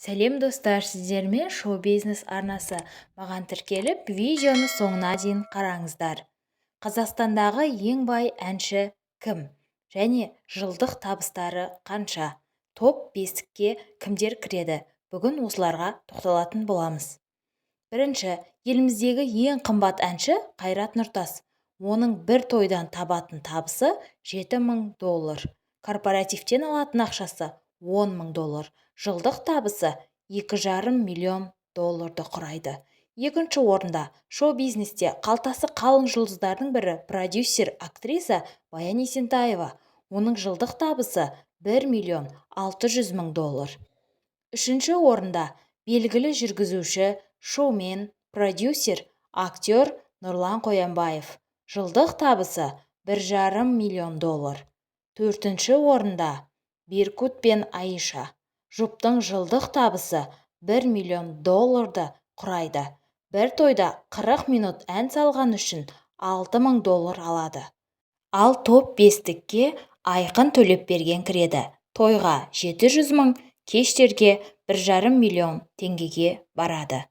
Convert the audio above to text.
Сәлем, достар! Сіздермен Шоу-бизнес арнасы. Маған тіркеліп, видеоны соңына дейін қараңыздар. Қазақстандағы ең бай әнші кім және жылдық табыстары қанша? Топ бестікке кімдер кіреді? Бүгін осыларға тоқталатын боламыз. Бірінші, еліміздегі ең қымбат әнші – Қайрат Нұртас. Оның бір тойдан табатын табысы 7000 доллар. Корпоративтен алатын ақшасы 10 000 доллар. Жылдық табысы 2,5 миллион долларды құрайды. Екінші орында шоу-бизнесте қалтасы қалың жұлдыздардың бірі – продюсер, актриса Баян Есентаева. Оның жылдық табысы 1 миллион 600 мың доллар. Үшінші орында белгілі жүргізуші, шоумен, продюсер, актер Нұрлан Қоянбаев. Жылдық табысы 1,5 миллион доллар. Төртінші орында Беркут пен Аиша. Жұптың жылдық табысы 1 миллион долларды құрайды. Бір тойда 40 минут ән салғаны үшін 6000 доллар алады. Ал топ бестікке Айқын Төлепберген кіреді. Тойға 700 мың, кештерге 1,5 миллион теңгеге барады.